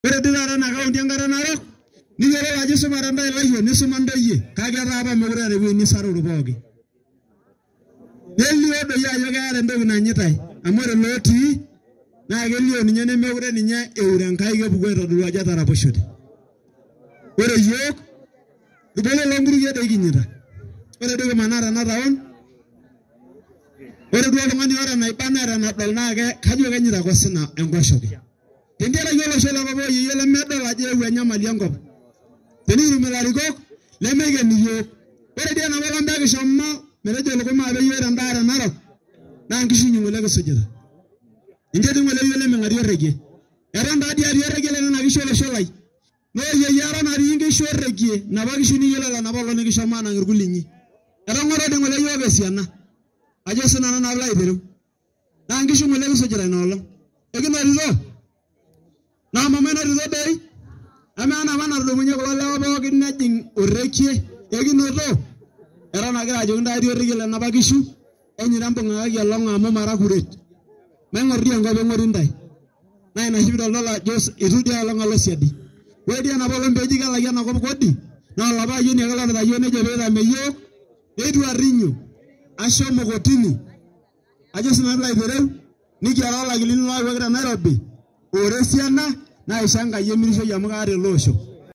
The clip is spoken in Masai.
Ore dii taata ena kaunti enkare narok niyiolou ajo isumate ntae ilayiok nisuma ntoyie kake etaa apa mekure eeta ewueji nisaruru pooki. Nelio doi ajo keeta entoki nanyitai amu ore lootii naa kelio ninye nemekure ninye eure Enkai kepuku aitodolu ajo etaraposhote. Ore yiok irbolio loonkutukie doi kinyita. Ore doi kimanaa tena taon ore duo oltung'ani oota enaiba neeta enadol naa kajo kenyita ake osina enkoshoke. Tentiaraki olosho le papa oyieyio lemedol ajo eewuo enyamali enkop. Tenikitum ilarikok lemeiken iyiook. Ore dii enapa olong pee kishomo metejo lukuny maape iyiook tendaa te Narok naa nkishu inyi ng'ole kisujita. Ninche dii ng'ole iyiook leming'arie orekie. Eton taa dii atii orekie le nena kishu olosho lai. Naa oyieyio eton atii nkishu orekie napa kishu niyiololo enapa olong nikishomo anang irkulinyi. Etang'oro dii ng'ole iyiook esiana. Ajo sinanu naa pilo aitereu. Naa nkishu ng'ole kisujita ina olong. Ekinotito? Naa mama inotito doi? Amaa enapa natudumunye kulo lewa pookin nejing orekie ekinoto? Eton agira ajoki ntae atii orekie lenapa kishu enyita mbung'akaki elong'o amu mara kuret. Maing'or dii enkop eng'ori ntae. Naa ina oshi pidoldolo ajo itu dii aelong alo siadi. Ore dii enapa olong peeji kelaki enakop kodi naa olapa ayioni ake lorita yiok nejo peitame yiok neitu arrinyo ashomo kotini ajo sinanu pilo aitereu nikiata olakilini loyawuaki te Nairobi ora esiana naisho Enkai emirishoi amu kaata ele osho.